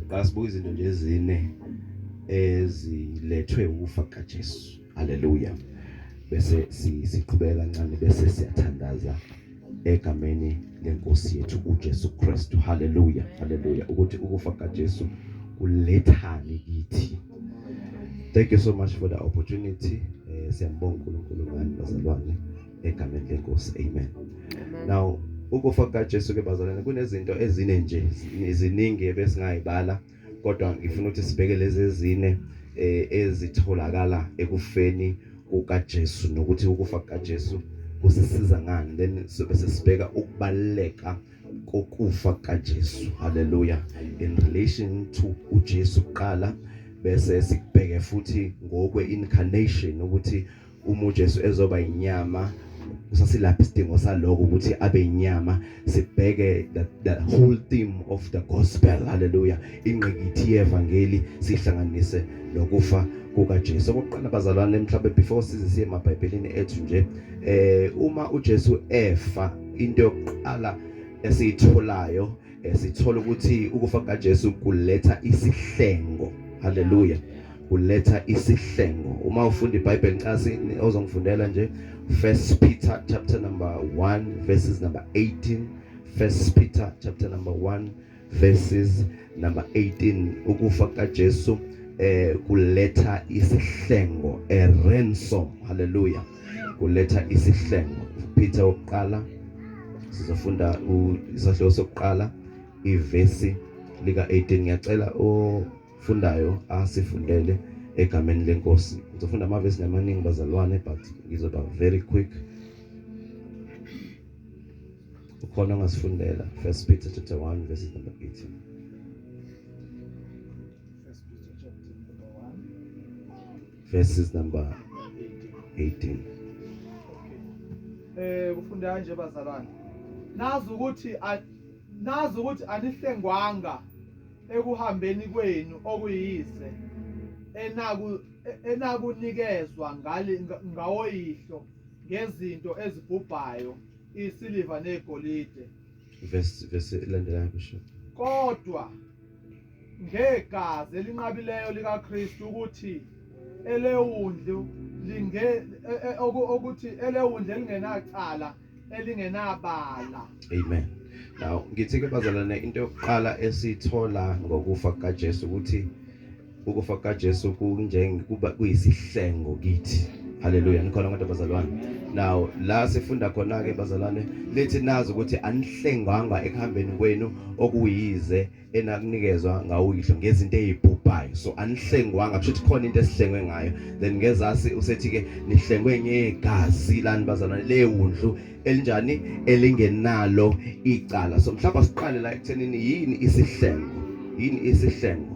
Sizoqala sibuke izinto nje ezine ezilethwe ukufa kukaJesu. Haleluya. Bese siqhubeka kancane bese siyathandaza egameni lenkosi yethu uJesu Kristu. Haleluya. Haleluya. Ukuthi ukufa kukaJesu kulethani kithi. Thank you so much for the opportunity. Siyambonga uNkulunkulu ngani bazalwane egameni lenkosi. Amen. Now ukufa kukaJesu ke bazalwane kunezinto ezine nje ziningi ebesingayibala kodwa ngifuna ukuthi sibheke lezi ezine ezitholakala ekufeni kukaJesu nokuthi ukufa kukaJesu kusisiza ngani, then sobe sesibheka ukubaluleka kokufa kukaJesu. Haleluya. In relation to uJesu kuqala, bese sikubheke futhi ngokwe incarnation ukuthi uma uJesu ezoba inyama kusasilapha isidingo saloko ukuthi abe inyama, sibheke the whole theme of the gospel. Haleluya. Ingqikithi yevangeli sihlanganise nokufa kukaJesu. Okokuqala bazalwane, mhlawumbe before size siye emaBhayibhelini ethu nje, uma uJesu efa, into yokuqala esiyitholayo, sithola ukuthi ukufa kukaJesu kuletha isihlengo. Haleluya. Kuletha isihlengo. Uma ufunda iBhayibheli, ngicela ozongifundela nje First Peter chapter number 1 verses number 18. First Peter chapter number 1 verses number 18. Ukufa kukaJesu kuletha isihlengo, a ransom. Haleluya. Kuletha isihlengo. Peter wokuqala, sizofunda isahluko sokuqala ivesi lika 18. Ngiyacela ofundayo asifundele egameni lenkosi. Ngizofunda amavesi namaningi bazalwane, but ngizoba very quick. Ukhona ongasifundela First Peter chapter 1 verses number 18? First Peter chapter number 1 verses number 18. Okay. Kufunda kanje bazalwane. Nazi ukuthi anihlengwanga ekuhambeni kwenu okuyize enakunikezwa ngawoyihlo ngezinto ezibhubhayo, isiliva negolide, Verse elandelayo, Bishop. Kodwa ngegazi elinqabileyo likaKristu, ukuthi elewundlu linge ukuthi elewundlu elingenacala, elingenabala. Amen. Now ngithi ke bazalwane, into yokuqala esithola ngokufa kukaJesu ukuthi ukufa kukaJesu kunjenge kuba kuyisihlengo kithi. Haleluya. Nikhona kodwa bazalwane? Now la sifunda khona ke bazalwane, lithi nazi ukuthi anihlengwanga ekuhambeni kwenu okuyize enakunikezwa ngawuyihlo ngezinto ezibhubhayo. So anihlengwanga, kusho ukuthi khona into esihlengwe ngayo. Then ngezasi usethi ke nihlengwe ngegazi lani bazalwane? Lewundlu elinjani? Elingenalo icala. So mhlawumbe siqale la ekuthenini yini isihlengo. Yini isihlengo?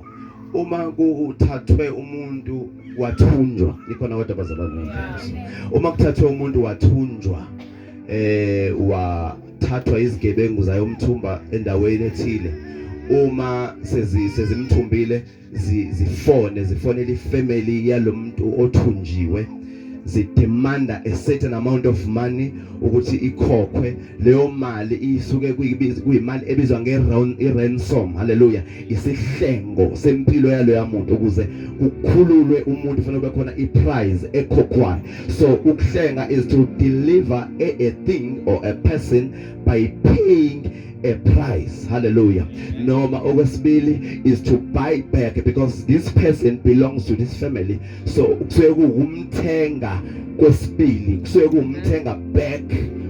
Uma kuthathwe umuntu wathunjwa, nikhona kodwa bazalwane? Uma kuthathwe umuntu wathunjwa, wathathwa izigebengu zayomthumba endaweni ethile, uma sezimthumbile, zifonela ifamily yalomuntu othunjiwe, zidemanda a certain amount of money ukuthi ikhokhwe. Leyo mali isuke kuyimali ebizwa nge-ransom. Haleluya. Isihlengo sempilo yaloya muntu. Ukuze kukhululwe umuntu kufanele kube khona i-price ekhokhwayo. So ukuhlenga is to deliver a thing or a person by paying a price. Hallelujah. Noma okwesibili is to buy back, because this person belongs to this family. So kusuke kuwumthenga kwesibili, kusuke kuwumthenga back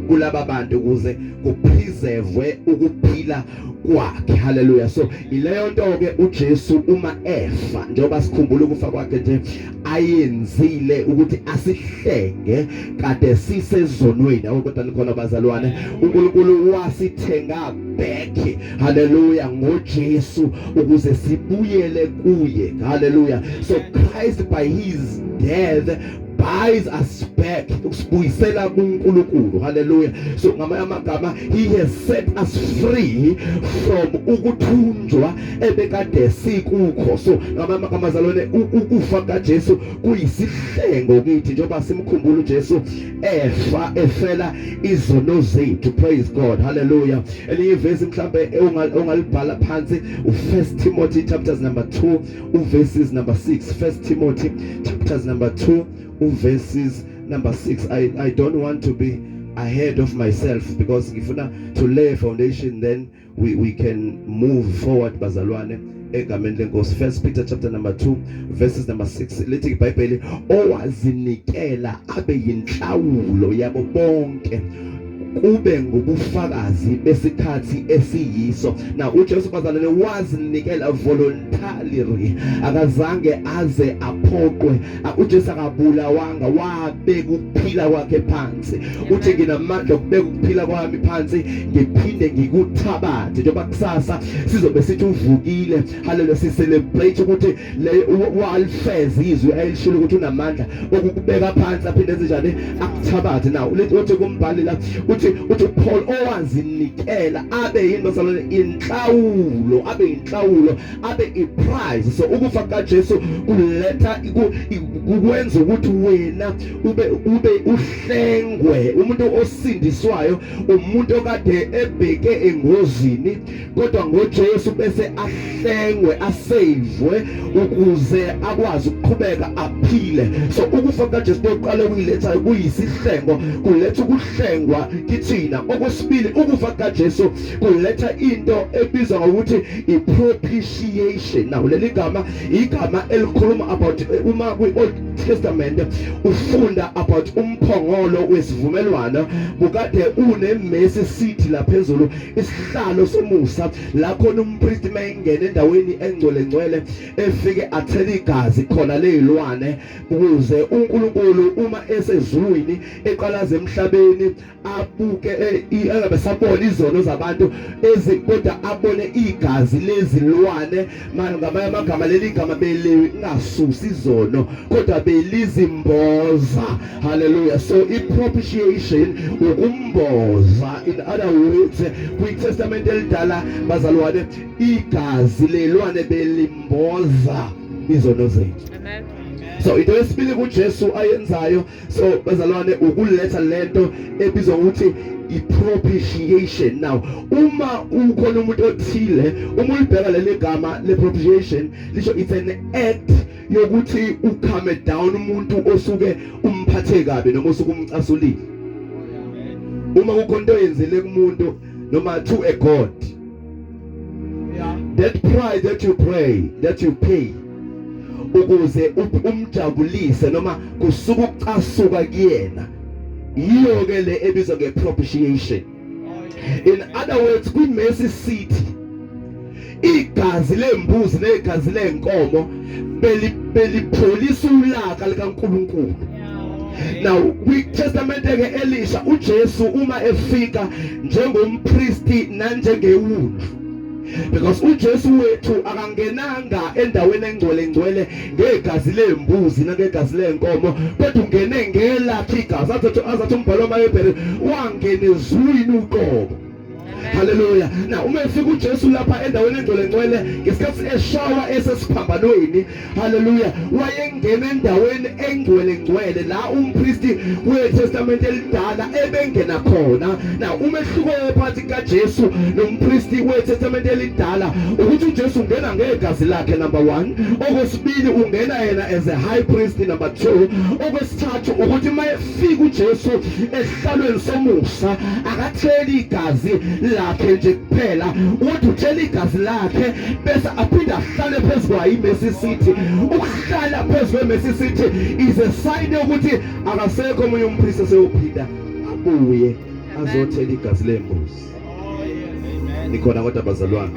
kulaba bantu ukuze kupreserve ukuphila kwakhe. Haleluya. So ileyo nto ke uJesu uma efa, njengoba sikhumbula ukufa kwakhe nje, ayenzile ukuthi asihlenge kade sisezonweni. Awu kodwa nikhona bazalwane? uNkulunkulu wasithenga back, haleluya, ngoJesu ukuze sibuyele kuye. Haleluya. So Christ by his death Buys us back, ukusibuyisela kuNkulunkulu. Hallelujah. So ngamanye amagama, he has set us free from ukuthunjwa ebekade sikukho. So ngamanye amagama, zalwane, ukufa kaJesu kuyisihlengo kithi, njengoba simkhumbula uJesu efa efela izono zethu. Praise God. Hallelujah. Elinye ivesi mhlambe ongalibhala phansi, u1 Timothy chapters number 2 uverses number 6. 1 Timothy chapters number 2 uverses number 6. I don't want to be ahead of myself because ngifuna to lay a foundation, then we can move forward, bazalwane, egameni lenkosi. First Peter chapter number 2 verses number 6, lithi iBhayibheli, owazinikela abe yinhlawulo yabo bonke, kube ngubufakazi besikhathi esiyiso. Now uJesu, bazalwane, wazinikela voluntarily, akazange aze aphoqwe. UJesu akabulawanga, wabeka ukuphila kwakhe phansi. Uthi, "Nginamandla okubeka ukuphila kwami phansi, ngiphinde ngikuthabathe." Njengoba kusasa sizobe sithi uvukile, haleluya, si celebrate ukuthi le walifeza izwi ayelishilo ukuthi unamandla okukubeka phansi aphinde enze njani? Akuthabathe. Now uthi kumbhali la, uthi Paul, owazinikela abe yini, bazalwane? Inhlawulo, abe inhlawulo, abe iprice. So ukufa kaJesu kuletha kukwenza ukuthi wena ube uhlengwe. Umuntu osindiswayo umuntu okade ebheke engozini, kodwa ngoJesu bese ahlengwe, asavwe, ukuze akwazi ukuqhubeka aphile. So ukufa kaJesu kokuqala kuyiletha kuyisihlengo, kuletha ukuhlengwa kithina. Okwesibili, ukufa kaJesu kuletha into ebizwa ngokuthi i-propitiation. Now leli gama, igama elikhuluma about uma kwi-Old Testament ufunda about umphongolo wesivumelwano, bukade une-mercy seat la phezulu, isihlalo somusa, la khona umpriest mayengena endaweni engcwele ngcwele efike athele igazi khona lezilwane, ukuze uNkulunkulu uma esezulwini eqalaza emhlabeni abuke, engabe sabona izono zabantu ezi, kodwa abone igazi lezilwane. Manje ngamanye amagama, leli gama belingasusi izono, kodwa belizimboza. Hallelujah. So i-propitiation ukumboza. In other words, kwi-Testament elidala, bazalwane, igazi lelwane belimboza izono zethu. Amen. So into yesibili kuJesu ayenzayo, so bazalwane, ukuletha lento ebizwa ngokuthi i-propitiation. Now uma ukhona umuntu othile, uma ulibheka leli gama le-propitiation, lisho it's an act yokuthi ucalm down umuntu osuke umphathe kabi noma osuke umcasulile. Uma kukhona into oyenzile kumuntu noma to a god, that price that you pray, that you pay ukuze umjabulise noma kusuka ukucasuka kuyena, yiyo ke le ebizwa nge-propitiation. In other words, kwi-mercy seat igazi lembuzi negazi lenkomo belipholisa ulaka likaNkuluNkulu. Now kwi-Testament ke elisha, uJesu uma efika njengompristi nanjengewundlu, because uJesu wethu akangenanga endaweni engcwele ngcwele ngegazi lembuzi nangegazi lenkomo, kodwa ungene ngelakhe igazi. Azathi umbhalo wamaHebheru, wangena ezulwini uqobo. Haleluya. Now uma efika uJesu lapha endaweni engcwele ngcwele ngesikhathi eshawa esesiphambanweni, haleluya, wayengena endaweni engcwele ngcwele la umpristi weTestament elidala ebengena khona. Now umehluko phakathi kaJesu nompristi weTestament elidala ukuthi uJesu ungena ngegazi lakhe, number 1. Okwesibili, ungena yena as a high priest, number 2. Okwesithathu ukuthi mayefika uJesu esihlalweni somusa, akatheli igazi lakhe nje kuphela, kodwa uthela igazi lakhe bese aphinde ahlale phezu kwayo imercy seat. Ukuhlala phezu kwemercy seat is a sign yokuthi akasekho omunye umpriest oseyophinda abuye azothela igazi lembuzi. Nikhona kodwa, bazalwane?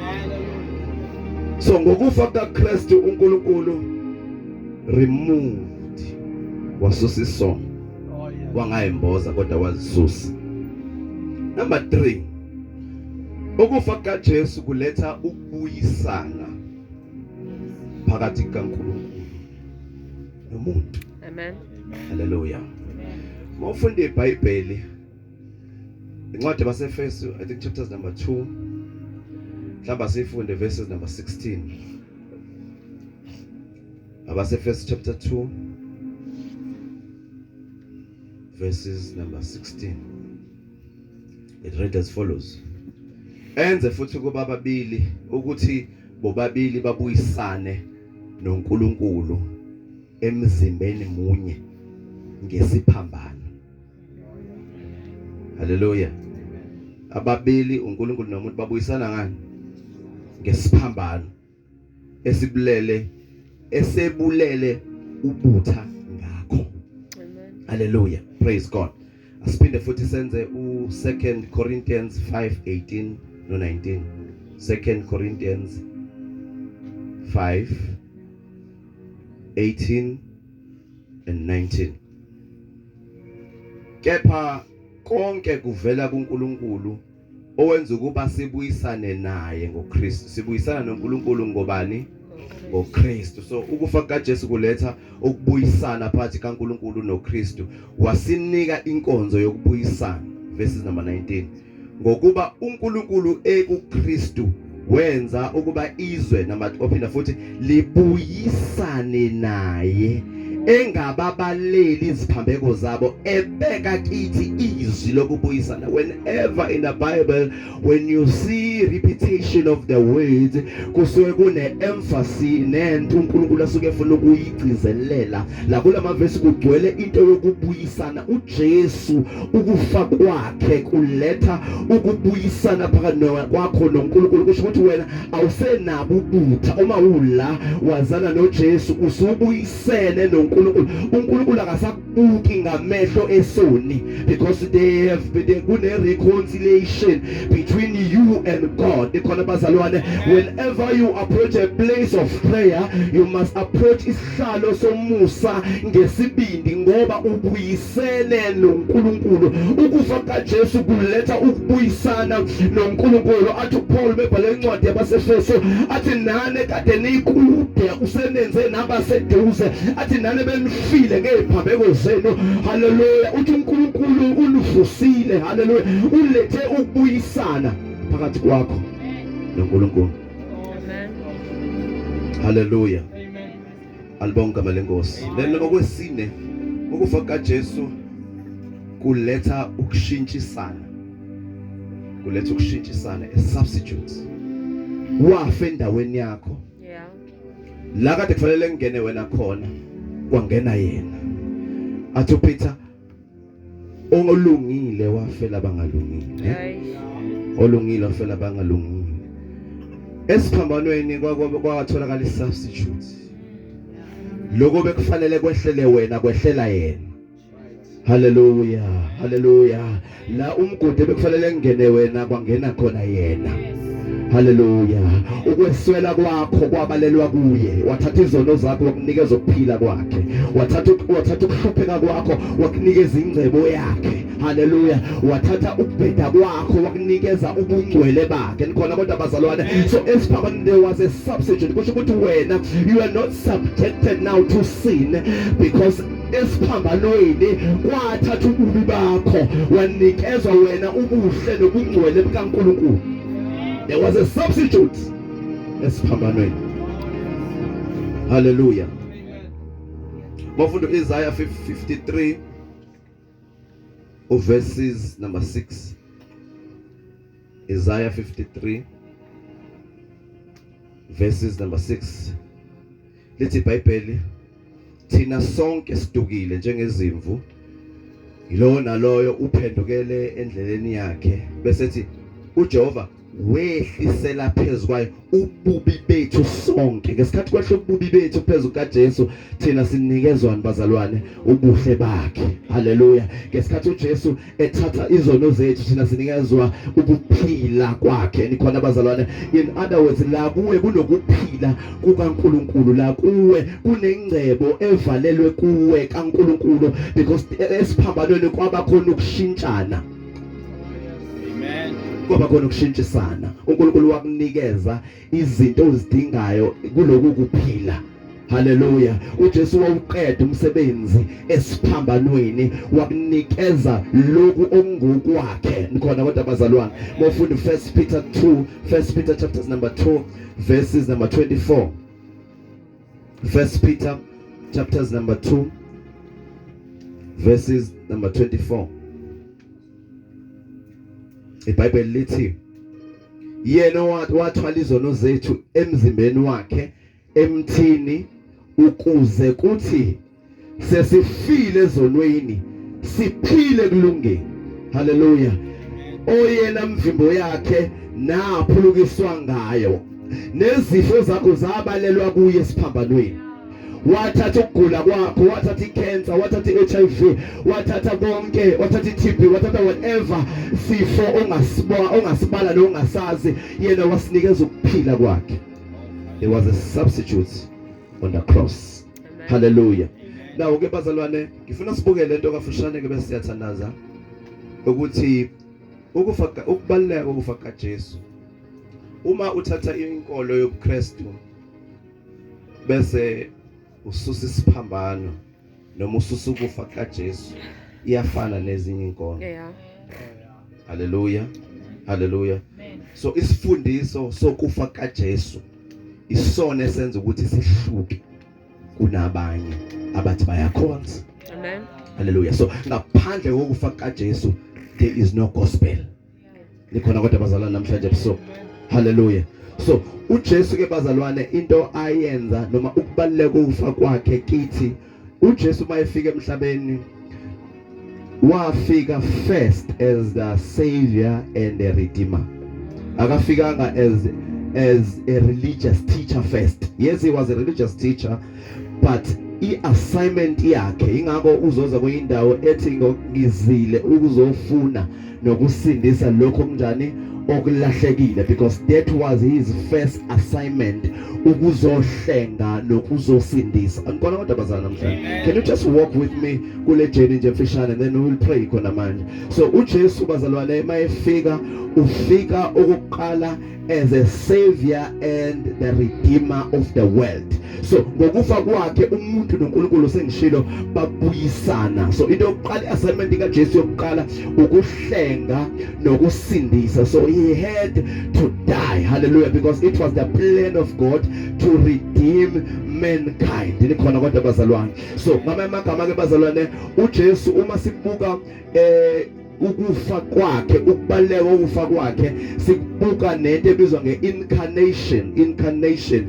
So ngokufa kaKristu, uNkulunkulu removed, wasusa isono, wangayimboza kodwa wazisusa. Number 3, ukufa kaJesu kuletha ukubuyisana phakathi kaNkulunkulu nomuntu. Amen. Hallelujah. Mawufunda iBhayibheli incwadi yabaseFesu, I think chapters number 2, mhlawumbe sifunde verses number 16. AbaseFesu chapter 2 verses number 16. It read as follows. Enze futhi kuba babili ukuthi bobabili babuyisane noNkulunkulu emzimbeni munye ngesiphambano. Haleluya. Ababili uNkulunkulu nomuntu babuyisana ngani? Ngesiphambano esibulele esebulele ubutha ngakho. Amen. Hallelujah. Praise God. Asiphinde futhi senze u2 Corinthians 5:18 no 19. 2 Corinthians 5:18 and 19. Kepha konke kuvela kuNkulunkulu owenza ukuba sibuyisane naye ngoKristu. Sibuyisana noNkulunkulu ngobani? NgoKristu. So ukufa kaJesu kuletha ukubuyisana phakathi kaNkulunkulu noKristu. Wasinika inkonzo yokubuyisana. Verses number 19. Ngokuba uNkulunkulu ekuKristu wenza ukuba izwe number ophinda futhi libuyisane naye, engababaleli iziphambeko zabo, ebeka kithi izwi lokubuyisana. Whenever in the Bible when you see repetition of the words, kusuke kune emphasis nento uNkulunkulu asuke efuna ukuyigcizelela. La kulamavesi kugcwele into yokubuyisana. UJesu ukufa kwakhe kuletha ukubuyisana phakathi kwakho noNkulunkulu. Kusho ukuthi wena awusenabo ubutha uma ula wazana noJesu, usubuyisene noNkulunkulu. uNkulunkulu akasakubuki ngamehlo esoni because they have they kune reconciliation between you and God. Ikhona bazalwane, whenever you approach a place of prayer, you must approach isihlalo somusa ngesibindi ngoba ubuyisene noNkulunkulu. Ukufa kaJesu kuletha ukubuyisana noNkulunkulu. Athi uPaul bebhala incwadi yabaseFeso, athi nane kade nikude usenenze nabaseduze, athi nane benifile ngeziphambeko zenu. Haleluya. Uthi uNkulunkulu univusile. Haleluya. Ulethe ukubuyisana phakathi kwakho noNkulunkulu. Amen. Haleluya. Alibonke igama lenkosi. Then okwesine, ukufa kaJesu kuletha ukushintshisana. Kuletha ukushintshisana, a substitute. Wafa endaweni yakho. La kade kufanele ngene wena khona, kwangena yena. Athi uPeter, olungile wafela abangalungile. Olungile wafela abangalungile. Esiphambanweni kwatholakala isubstitute. Lokho bekufanele kwehlele wena kwehlela yena. Haleluya, haleluya. La umgodi bekufanele ngene wena kwangena khona yena. Haleluya. Ukweswela kwakho kwabalelwa kuye. Wathatha izono zakho wakunikeza ukuphila kwakhe. Wathatha ukuhlupheka kwakho wakunikeza ingcebo yakhe. Haleluya. Wathatha ukubheda kwakho wakunikeza ubungcwele bakhe. Nikhona kodwa bazalwane. So esiphambanweni there was a substitute. Kusho ukuthi wena you are not subjected now to sin because esiphambanweni kwathatha ububi bakho wanikezwa wena ubuhle nobungcwele bukaNkulunkulu. There was a substitute esiphambanweni. Hallelujah. Mawufunda Isaiah 53 verses number 6. Isaiah 53 verses number 6. Lithi iBhayibheli, thina sonke sidukile njengezimvu, yilowo naloyo uphendukele endleleni yakhe, bese ethi uJehova wehlisela phezu kwayo ububi bethu sonke. Ngesikhathi kwehla ububi bethu phezu kaJesu, thina sinikezwani bazalwane? Ubuhle bakhe. Haleluya. Ngesikhathi uJesu ethatha izono zethu, thina sinikezwa ukuphila kwakhe. Nikhona bazalwane? In other words, la kuwe kunokuphila kukaNkulunkulu, la kuwe kunengcebo evalelwe kuwe kaNkulunkulu, because esiphambanweni kwaba khona ukushintshana. Amen. Kwaba khona ukushintshisana. uNkulunkulu wakunikeza izinto ozidingayo kuloku kuphila. Haleluya. UJesu wawuqeda umsebenzi esiphambanweni, wakunikeza lokhu okungokwakhe. Nikhona kodwa bazalwane? Mawufunda 1 Peter 2, 1 Peter chapters number 2 verses number 24. 1 Peter chapters number 2 verses number 24. IBhayibheli lithi yena wathwala izono zethu emzimbeni wakhe emthini ukuze kuthi sesifile ezonweni siphile kulungeni. Haleluya. Oyena mvimbo yakhe naphulukiswa ngayo, nezifo zakho zabalelwa kuye esiphambanweni. Wathatha ukugula kwakho, wathatha icancer, wathatha iHIV, wathatha konke, wathatha iTB, wathatha whatever sifo ongasibona, ongasibala nongasazi, yena wasinikeza ukuphila kwakhe. There was a substitute on the cross. Hallelujah. Now ke bazalwane, ngifuna sibuke lento kafushane ke bese siyathandaza ukuthi ukufa, ukubaluleka ukufa kaJesu. Uma uthatha inkolo yobuKristu bese ususa isiphambano noma ususa ukufa kaJesu, iyafana nezinye inkolo. Hallelujah. Hallelujah. So isifundiso sokufa kaJesu isona esenza ukuthi sihluke kunabanye abathi bayakhonza. Amen. Hallelujah. So ngaphandle kokufa kaJesu there is no gospel. Nikhona kodwa bazalwane namhlanje ebusuku? Hallelujah. So uJesu ke bazalwane, into ayenza noma ukubaluleka ukufa kwakhe kithi, uJesu mayefika emhlabeni wafika first as the savior and the redeemer. Akafikanga as a religious teacher first. Yes, he was a religious teacher, but i-assignment yakhe, ingakho uzoza kuyindawo ethi ngizile ukuzofuna nokusindisa lokho kunjani okulahlekile, because that was his first assignment, ukuzohlenga nokuzosindisa. Angikona kodwa bazalwane namhlanje? Can you just walk with me kule journey nje mfishane, then we will pray khona manje. So uJesu bazalwane mayefika, ufika okokuqala as a savior and the redeemer of the world. So ngokufa kwakhe umuntu noNkulunkulu, sengishilo, babuyisana. So into yokuqala, i-assignment kaJesu yokuqala ukuhlenga nokusindisa. So he had to die, hallelujah, because it was the plan of God to redeem mankind. Nikhona kodwa bazalwane? So ngamanye amagama ke bazalwane, uJesu uma sibuka ukufa kwakhe, ukubaleka ukufa kwakhe, sikubuka nento ebizwa ngeincarnation. Incarnation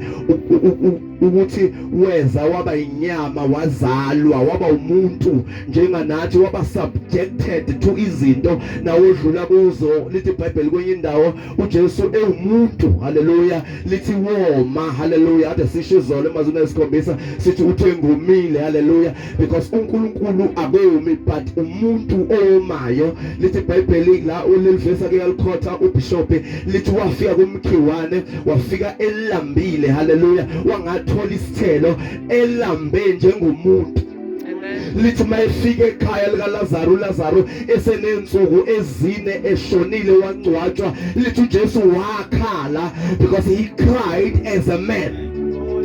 ukuthi weza waba inyama, wazalwa, waba umuntu njenganathi, waba subjected to izinto nawodlula kuzo. Lithi iBhayibheli kwenye indawo uJesu ewumuntu, haleluya, lithi woma, haleluya. Ade sisho izolo emazwini esikhombisa sithi uthe ngumile, haleluya, because uNkulunkulu akomi, but umuntu owomayo. Lithi iBhayibheli la, ulelivesa ke yalikhotha ubishop, lithi wafika kumkhiwane, wafika elambile, haleluya, wangathola isithelo, elambe njengomuntu. Amen. Lithi mayefika ekhaya likaLazaro, uLazaro esenensuku ezine eshonile, wangcwatshwa, lithi uJesu wakhala because he cried as a man.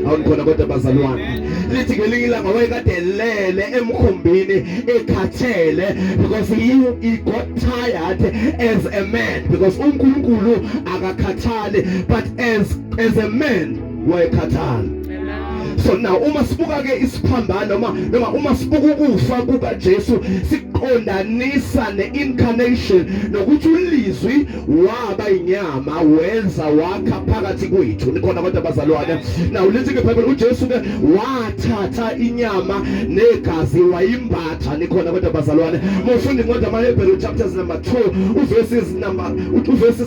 Awukhona kodwa bazalwane? Lithi ngelinye ilanga wayekade elele emkhumbini ekhathele because he got tired as a man, because uNkulunkulu akakhathali, but as a man wayekhathala. Amen. So now uma sibuka ke isiphambano noma uma sibuka ukufa kukaJesu, siqondanisa neincarnation nokuthi ulizwi waba inyama, wenza wakha phakathi kwethu. Nikhona kodwa bazalwane? Now lithi ke iBhayibheli uJesu ke wathatha inyama negazi wayimbatha. Nikhona kodwa bazalwane? Mawufunda incwadi yamaHebheru chapters number 2 uverses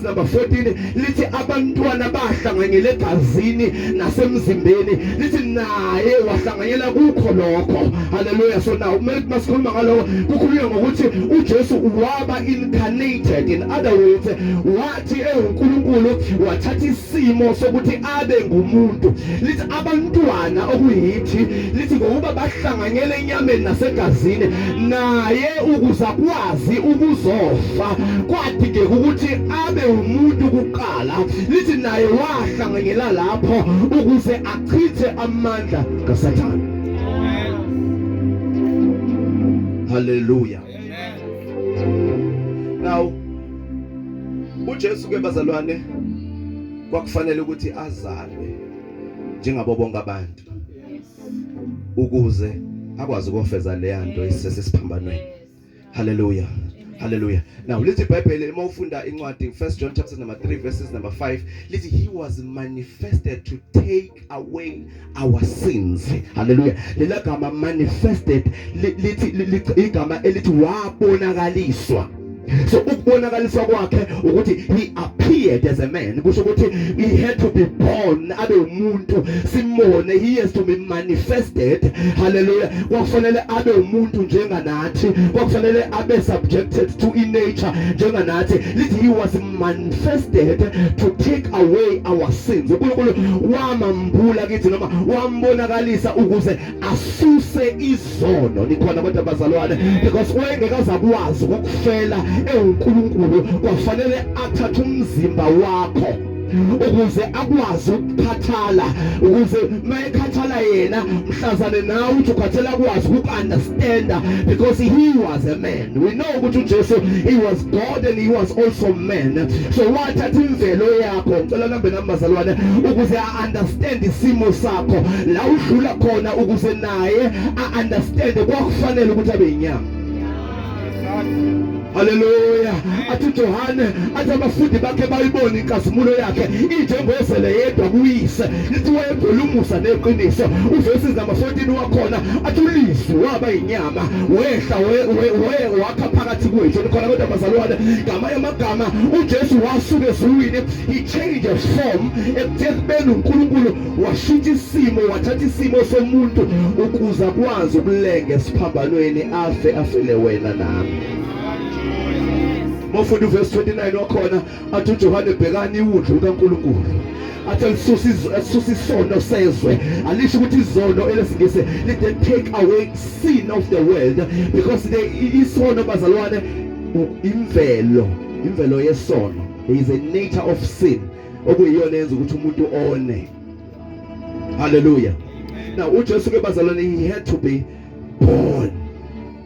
number 14, lithi abantwana bahlanganyele egazini nasemzimbeni, lithi naye wahlanganyela kukho lokho. Haleluya. So now kumele masikhuluma ngalokho, kukhulunywa ngokuthi uJesu waba incarnated. In other words, wathi ewuNkulunkulu wathatha isimo sokuthi abe ngumuntu. Lithi abantwana okuyithi, lithi ngokuba bahlanganyele enyameni nasegazini, naye ukuze akwazi ukuzofa kwadingeka ukuthi abe umuntu kuqala. Lithi naye wahlanganyela lapho. ukuze achithe amandla kaSathane. Hallelujah. Now uJesu ke bazalwane kwakufanele ukuthi azalwe njengabo bonke abantu ukuze akwazi ukufeza leya nto isesesiphambanweni. Hallelujah. Hallelujah. Now lithi iBhayibheli uma ufunda incwadi 1 John chapter number 3 verses number 5 lithi he was manifested to take away our sins. Hallelujah. Lela gama manifested lithi igama elithi wabonakaliswa. So ukubonakaliswa kwakhe ukuthi he appeared as a man, kusho ukuthi he had to be born abe umuntu simbone, he has to be manifested. Hallelujah. Kwakufanele abe umuntu njenganathi, kwakufanele abe subjected to in nature njenganathi. Lithi he was manifested to take away our sins. uNkulunkulu wamambula kithi noma wambonakalisa ukuze asuse izono. Nikhona kodwa bazalwane? Because wayengekaze akwazi ukukufela ewuNkulunkulu, kwafanele athathe umzimba wakho ukuze akwazi ukukhathala, ukuze mayekhathala yena mhlazane nawe uthi ukhathela akwazi uku-understanda, because he was a man. We know ukuthi uJesu, he was God and he was also man. So wathatha imvelo yakho, ngicela nambe nami bazalwane, ukuze a-understand isimo sakho la udlula khona, ukuze naye a-understand kwakufanele ukuthi abe yinyama. Haleluya. Athi uJohane, athi abafundi bakhe bayibona inkazimulo yakhe injengozele yedwa kuyise. Lithi wayegcwele umusa neqiniso. Uverses number 14 wakhona athi ulizwi waba inyama wehla we wakha phakathi kwethu. Nikhona kodwa bazalwane? Ngamanye amagama uJesu wasuka ezulwini, he changed a form, ekubeni uNkulunkulu washintsha isimo, wathatha isimo somuntu ukuze akwazi ukulenga esiphambanweni afe afele wena nami. Mawufunda uverse 29 wakhona athi uJohane, bhekani iwundlu likaNkulunkulu athi lisusa isono sezwe. Alisho ukuthi izono, elesingisi lithi take away sin of the world, because the isono bazalwane imvelo yesono. There is a nature of sin okuyiyona yenza ukuthi umuntu one. Hallelujah. Now uJesu ke bazalwane, he had to be born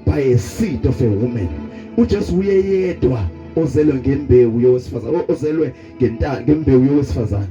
by a seed of a woman. uJesu uyeyedwa ozelwe ngembewu yowesifazane, ozelwe ngembewu yowesifazane,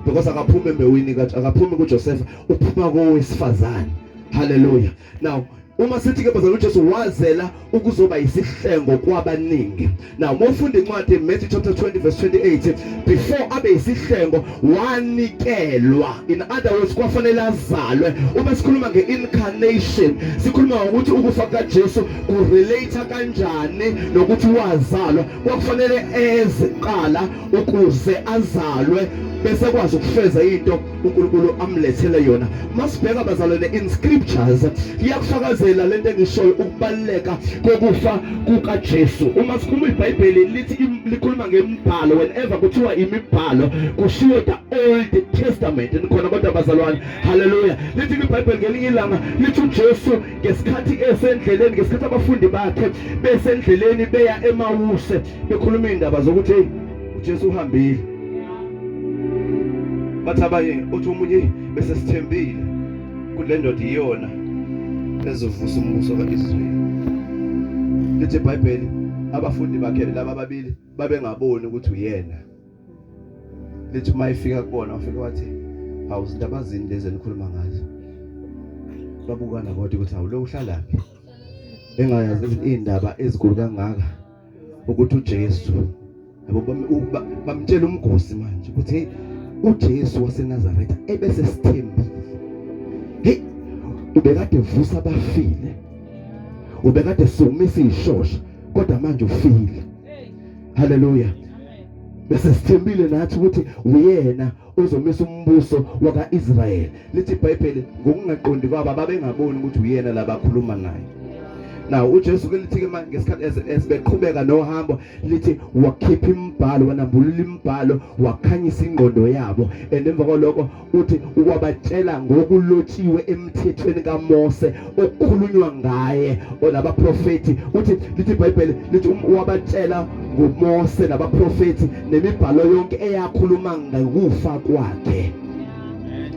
because akaphumi embewini, akaphumi kuJoseph, uphuma kowesifazane. Hallelujah. Now uma sithi ke bazalwane uJesu wazela ukuzoba isihlengo kwabaningi. Now uma ufunda incwadi Matthew chapter 20 verse 28, before abe isihlengo wanikelwa. In other words, kwafanele azalwe. Uma sikhuluma ngeincarnation sikhuluma ngokuthi ukufa kukaJesu kurelate kanjani nokuthi wazalwa. Kwakufanele eze kuqala ukuze azalwe bese kwazi ukufeza into uNkulunkulu amlethele yona. Masibheka bazalwane in scriptures iyakufakazela lento engishoyo, ukubaluleka kokufa kukaJesu. Uma sikhuluma iBhayibheli lithi likhuluma ngemibhalo, whenever kuthiwa imibhalo kushiwo the Old Testament. Nikhona kodwa bazalwane? Haleluya. Lithi iBhayibheli ngelinye ilanga lithi uJesu ngesikhathi esendleleni, ngesikhathi abafundi bakhe besendleleni beya eMawuse, bekhuluma indaba zokuthi hey, uJesu uhambile, bathi abanye, uthi omunye, bese sithembile kule ndoda iyona ezovusa umbuso kaIsrayeli. Lithi iBhayibheli abafundi bakhe laba ababili babengaboni ukuthi uyena. Lithi uma efika kubona wafika wathi, hawu, zindaba zini lezi enikhuluma ngazo? Babukana kodwa ukuthi hawu, lo uhlalaphi engayazi indaba ezinkulu kangaka ukuthi uJesu yabo. Bamtshela umgosi manje ukuthi hey, uJesu waseNazaretha ebese sithembile, hey, ubekade vusa abafile, ubekade sumisa ishosha, kodwa manje ufile. Haleluya. Bese sithembile nathi ukuthi uyena ozomisa umbuso wakaIsrayeli. Lithi iBhayibheli ngokungaqondi kwabo babengaboni ukuthi uyena labakhuluma naye. Now uJesu ke lithi ke manje ngesikhathi esibeqhubeka nohambo lithi wakhipha imibhalo, wanambulula imibhalo, wakhanyisa ingqondo yabo, and emva kwaloko uthi wabatshela ngokulotshiwe emthethweni kaMose okukhulunywa ngaye onabaprofeti. Uthi lithi iBhayibheli lithi wabatshela ngoMose nabaprofeti nemibhalo yonke eyakhuluma ngokufa kwakhe.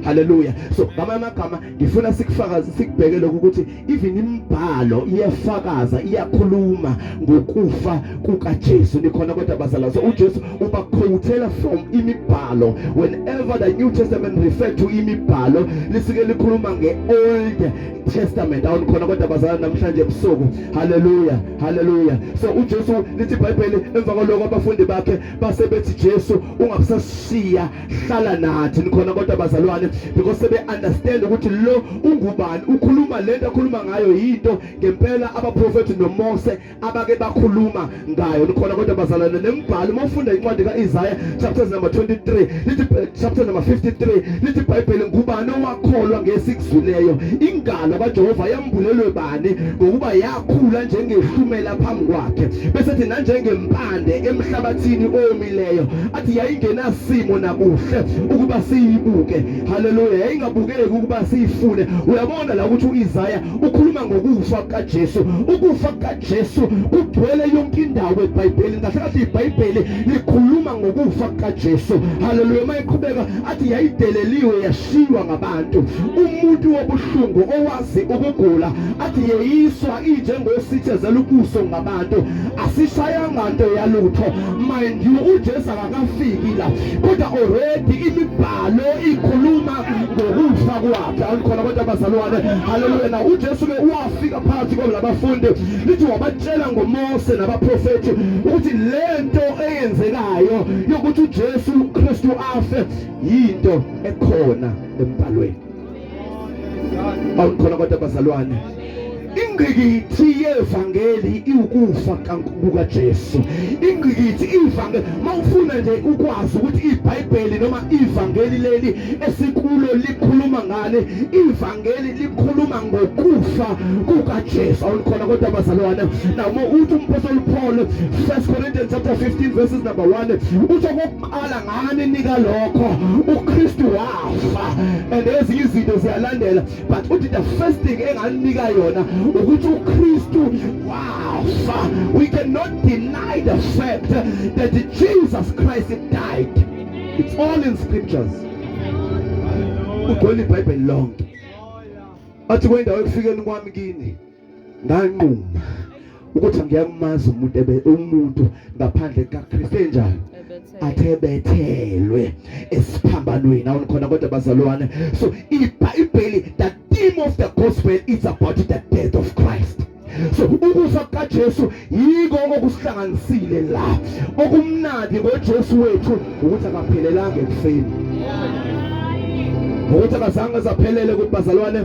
Haleluya. So ngamanye amagama ngifuna sikufakaze, sikubheke lokhu ukuthi even imibhalo iyafakaza, iyakhuluma ngokufa kukaJesu. Nikhona kodwa bazalwane? So uJesu ubaquotela from imibhalo. Whenever the New Testament refer to imibhalo, lisuke likhuluma nge-Old Testament. Awunikhona kodwa bazalwane namhlanje ebusuku? Haleluya, haleluya. So uJesu, lithi iBhayibheli, emva kwaloko abafundi bakhe base bethi, "Jesu, ungabusashiya, hlala nathi." Nikhona kodwa bazalwane? Because sebe understand ukuthi lo ungubani, ukhuluma lento akhuluma ngayo yinto ngempela abaprofeti noMose abake bakhuluma ngayo. Nikhona kodwa bazalwane? Nembhalo, uma ufunda incwadi kaIsaiah chapter number 23, lithi, chapter number 53, lithi iBhayibheli, "Ngubani owakholwa ngesikuzwileyo? Ingalo kaJehova yambulelwe bani? Ngokuba yakhula njengehlumela phambi kwakhe," bese thi nanjengempande emhlabathini owomileyo. Athi yayingenasimo nabuhle ukuba siyibuke. Haleluya. Yayingabukeki ukuba siyifune. Uyabona la ukuthi uIsaiah ukhuluma ngokufa kukaJesu. Ukufa kukaJesu kugcwele yonke indawo eBhayibhelini. Kahle kahle iBhayibheli likhuluma ngokufa kukaJesu. Haleluya. Mayiqhubeka athi yayideleliwe, yashiywa ngabantu, umuntu wobuhlungu owazi ukugula. Athi yeyiswa, injengosithezela ubuso ngabantu, asishayanga nto yalutho. Mind you, uJesu akakafiki la, kodwa already imibhalo ikhuluma ngokufa kwakhe. Awukhona kodwa bazalwane? Haleluya. Na uJesu ke wafika phakathi kwalabafundi, lithi wabatshela ngoMose nabaprofeti ukuthi lento eyenzekayo yokuthi uJesu Kristu afe yinto ekhona embhalweni. Awukhona kodwa bazalwane? Ingqikithi yevangeli iwukufa kukaJesu. Ingqikithi ivangeli, mawufuna nje ukwazi ukuthi iBhayibheli noma ivangeli leli esikulo likhuluma ngani, ivangeli likhuluma ngokufa kukaJesu. Awukhona kodwa bazalwane? Now uthi umpostoli Paul, 1 Corinthians chapter 15 verses number 1, uthi okokuqala ngani nika lokho, uKristu wafa, and ezinye izinto ziyalandela, but uthi the first thing enganika yona ukuthi uKristu wafa. We cannot deny the fact that Jesus Christ died. It's all in scriptures, ugcwele iBhayibheli lonke. Athi kwendawo ekufikeni kwami kini nganquma ukuthi angiyamazi umuntu ebe umuntu ngaphandle kaKristu enjani athe bethelwe esiphambanweni. Awunikhona kodwa bazalwane? So iBhayibheli, the theme of the gospel is about the death of Christ. So ukufa kukaJesu yiko okusihlanganisile la. Okumnandi ngoJesu wethu ukuthi akaphelelanga ekufeni, ukuthi akazange zaphelele ukuthi bazalwane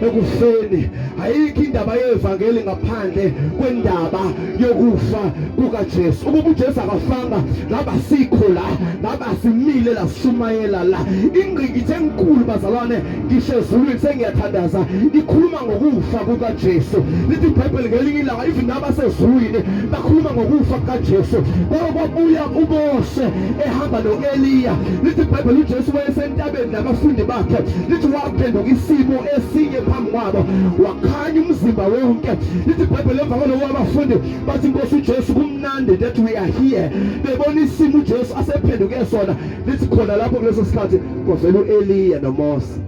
ekufeni. Ayikho indaba yevangeli ngaphandle kwendaba yokufa kukaJesu. Ukuba uJesu akafanga, ngaba sikho la, ngaba simile la sishumayela la? Ingqikithi enkulu bazalwane, ngisho ezulwini sengiyathandaza, ikhuluma ngokufa kukaJesu. Lithi iBhayibheli ngelinye ilanga even nabasezulwini bakhuluma ngokufa kukaJesu. Kwake kwabuya uMose ehamba no-Eliya. Lithi iBhayibheli uJesu wayesentabeni nabafundi bakhe, lithi waphenduka isimo esinye phambi kwabo, wakhanya umzimba wonke. Lithi iBhayibheli emva kwaloko abafundi bathi, "Nkosi uJesu, kumnandi that we are here," bebona isimo uJesu asephenduke sona. Lithi khona lapho kuleso sikhathi kwavela u-Eliya noMose.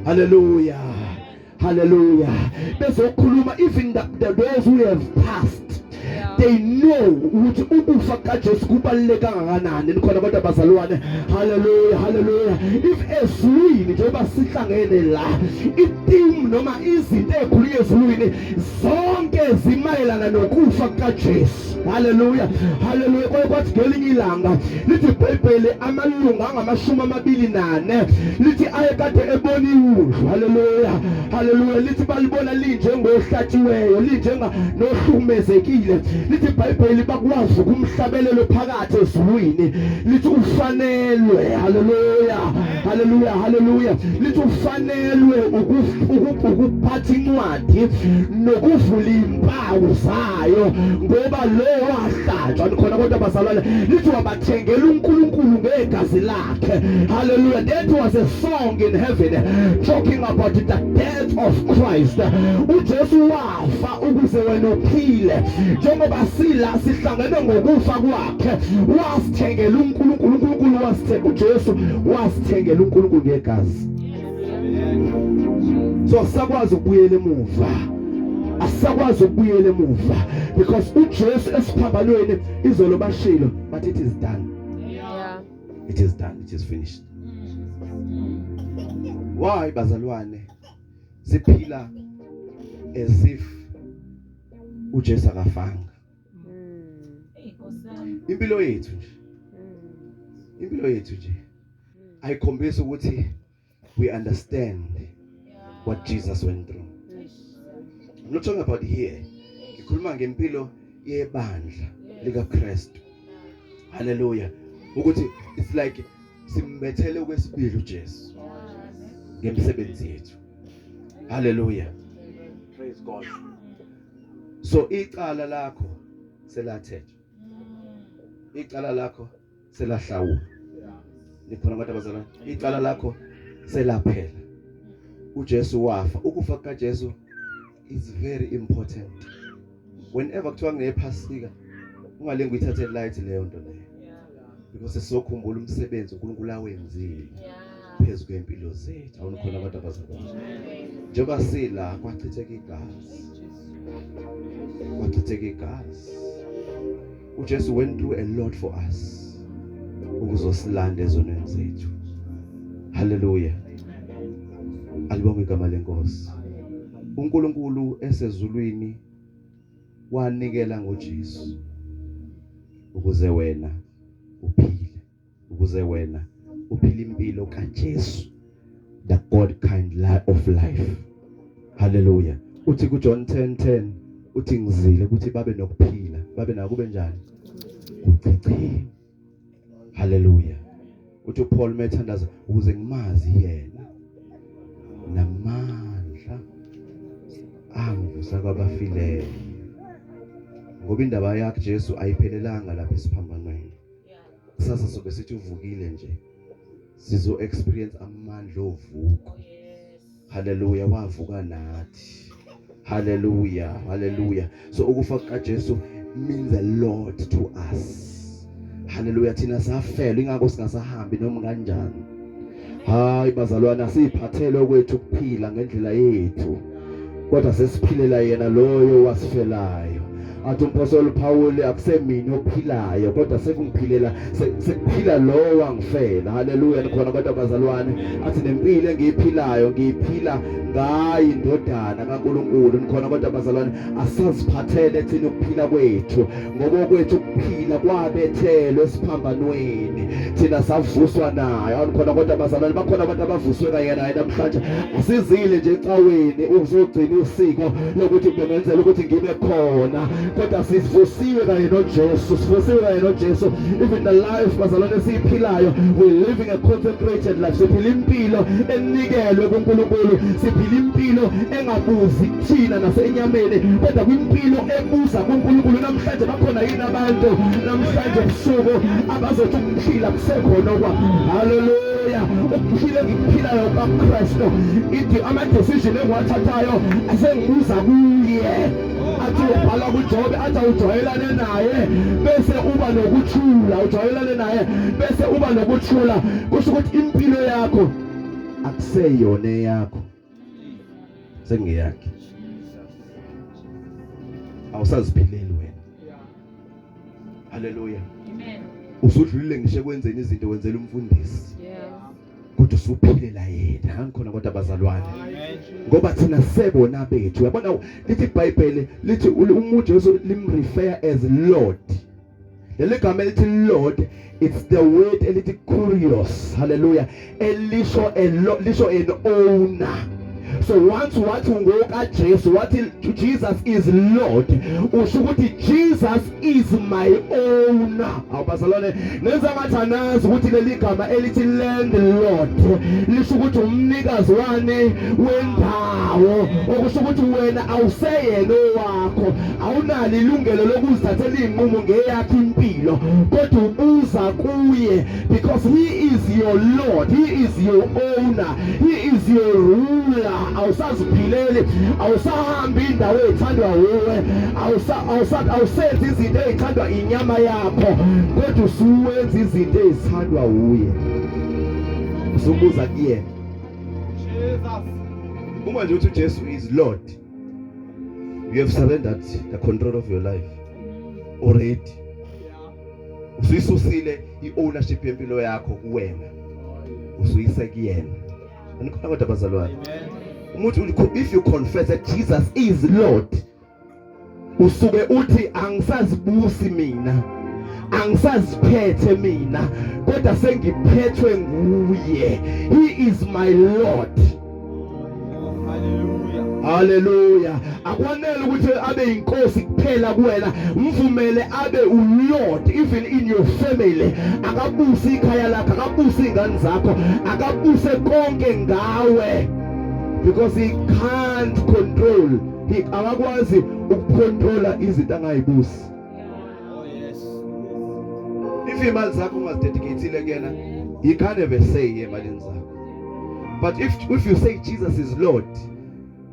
Haleluya, haleluya. Bezokhuluma, even those who have passed, they know ukuthi ukufa kaJesu kubaluleke kangakanani. Nikhona kodwa bazalwane? Haleluya, haleluya. If ezulwini, njengoba sihlangene la, itheme noma izinto ezikhulunywa ezulwini zonke zimayelana nokufa kukaJesu. Haleluya, haleluya. Kwaye kwathi ngelinye ilanga, lithi iBhayibheli, amalunga angu-24, lithi ayekade ebona iwundlu. Haleluya, haleluya. Lithi balibona linjengohlatshiweyo, linjenga nohlukumezekile. Lithi iBhayibheli bakwazi ukumhlabelelo phakathi ezulwini, lithi ufanelwe. Haleluya, haleluya, haleluya. Lithi ufanelwe ukuphatha incwadi nokuvula impawu zayo, ngoba lo Owahlatshwa nikhona kodwa bazalwane, lithi wabathengela uNkulunkulu ngegazi lakhe. Hallelujah. That was a song in heaven talking about the death of Christ. UJesu wafa ukuze wena uphile. Njengoba sila sihlangene ngokufa kwakhe, wasithengela uNkulunkulu. uNkulunkulu wasithenga, uJesu wasithengela uNkulunkulu ngegazi. So sakwazi ukubuyela emuva, asakwazi ukubuyela emuva, because uJesu esiphambanweni izolo bashilo, but it is done. It is done, it is finished. Why bazalwane siphila as if uJesu akafanga? Impilo yethu nje, impilo yethu nje ayikhombisa ukuthi we understand what Jesus went through. I'm not talking about here, ngikhuluma ngempilo yebandla likaKristu. Hallelujah. Ukuthi it's like simbethele okwesibili uJesu ngemisebenzi yethu. Hallelujah, praise God. So icala lakho selathethwa, icala lakho selahlawulwa. Nikhona abantu abazalwane? Icala lakho selaphela. UJesu wafa. Ukufa kukaJesu is very important. Whenever kuthiwa kunephasika, ungalingi uyithathe light leyo nto leyo, because sizokhumbula umsebenzi uNkulunkulu awenzile phezu kwempilo zethu. Awunikhona abantu abazalwane? Njengoba sila, kwachitheka igazi, kwachitheka igazi. uJesu went through a lot for us ukuzosilanda ezonweni zethu. Haleluya, alibonge igama lenkosi. uNkulunkulu esezulwini wanikela ngoJesu ukuze wena uphile, ukuze wena uphile impilo kaJesu, the God kind of life. Haleluya. Uthi kuJohn 10:10, uthi ngizile ukuthi babe nokuphila, babe nako kube njani? Kuchichima. Haleluya. Uthi uPaul methandaza, ukuze ngimazi yena namandla angivusa kwabafileyo, ngoba indaba yakhe Jesu ayiphelelanga lapha esiphambanweni. Kusasa sobe sithi uvukile nje, sizo experience amandla ovuko. Haleluya, wavuka nathi. Haleluya, haleluya. So ukufa kukaJesu means a lot to us. Haleluya. Thina safela, ingakho singasahambi noma kanjani. Hayi bazalwana, siphathele okwethu ukuphila ngendlela yethu, kodwa sesiphilela yena loyo wasifelayo. Athi umpostoli Paul, akusemini ophilayo, kodwa sekungiphilela, sekuphila lo wangifela. Haleluya, nikhona kodwa bazalwane? Athi nempilo engiyiphilayo ngiyiphila ngayi indodana kaNkuluNkulu. Nikhona kodwa bazalwane? Asaziphathele thina ukuphila kwethu, ngoba okwethu ukuphila kwabethelwe esiphambanweni, thina savuswa naye. Awukhona kodwa bazalwane? Bakhona abantu abavuswe kanye naye namhlanje. Asizile nje ecaweni ukuzogcina usiko lokuthi bengenzela ukuthi ngibe khona, kodwa sivusiwe kanye noJesu, sivusiwe kanye noJesu. Even the life bazalwane esiyiphilayo, we living a consecrated life. Siphila impilo enikelwe kuNkulunkulu, siphila impilo engabuzi kuthina nasenyameni, kodwa kwimpilo ebuza kuNkulunkulu. Namhlanje bakhona yini abantu namhlanje ebusuku abazothi ukuphila kusekhona okwa? Haleluya. Ukuphila engikuphilayo kaKristu, ithi ama decision engiwathathayo asengibuza kuye. Athi ubhala kuJobe, athi awujwayelane naye bese uba nokuthula, ujwayelane naye bese uba nokuthula. Kusho ukuthi impilo yakho akuseyona eyakho, sengiyakhe. Awusaziphileli wena. Haleluya, amen. Usudlulile ngisho ekwenzeni izinto wenzela umfundisi, kodwa usuphilela yena. Angikhona kodwa bazalwane? Ngoba thina sebona bethu, uyabona, lithi iBhayibheli, lithi umuntu Jesu limrefer as Lord. Leli gama elithi Lord, it's the word elithi kurios. Hallelujah. Elisho a lisho an owner. So once wathi ungokaJesu, wathi Jesus is Lord, usho ukuthi Jesus is my owner. Awubazalwane, nenza ngathi anazi ukuthi leli gama elithi landlord lisho ukuthi umnikazi wani wendawo, okusho ukuthi wena awuseyena owakho, awunalo ilungelo lokuzithathela izinqumo ngeyakho impilo, kodwa ubuza kuye because he is your Lord, he is your owner, he is your ruler. Awusaziphileli, awusahambi indawo ethandwa wuwe, awusenzi izinto ezithandwa inyama yakho, kodwa usuwenza izinto ezithandwa wuye, usubuza kuyena. Jesus. Uma nje uthi uJesu is Lord, you have surrendered the control of your life already. Usuyisusile i-ownership yempilo yakho kuwena, usuyise kuyena. Anikhona kodwa bazalwane? Umuntu, if you confess that Jesus is Lord, usuke uthi angisazibusi mina, angisaziphethe mina, kodwa sengiphethwe nguye. He is my Lord. Hallelujah. Hallelujah. Akwanele ukuthi abe inkosi kuphela kuwena, mvumele abe uLord even in your family. Akabuse ikhaya lakho, akabuse ingane zakho, akabuse konke ngawe, because he can't control, he akakwazi ukucontrola izinto angayibusi. Oh yes. If imali zakho ungazidedicatile kuyena, he can't have a say emalini zakho. But if you say Jesus is Lord,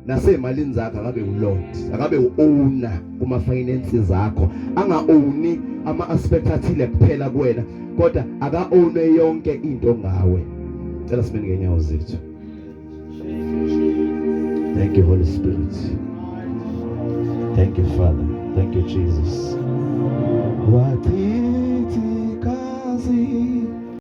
nasemalini zakho akabe uLord, akabe uowner kuma finances zakho, anga owni ama aspect athile kuphela kuwena, kodwa aka owne yonke into ngawe. Cela simeni ngenyawo zethu. Thank you, Holy Spirit. Thank you, Father. Thank you, Jesus.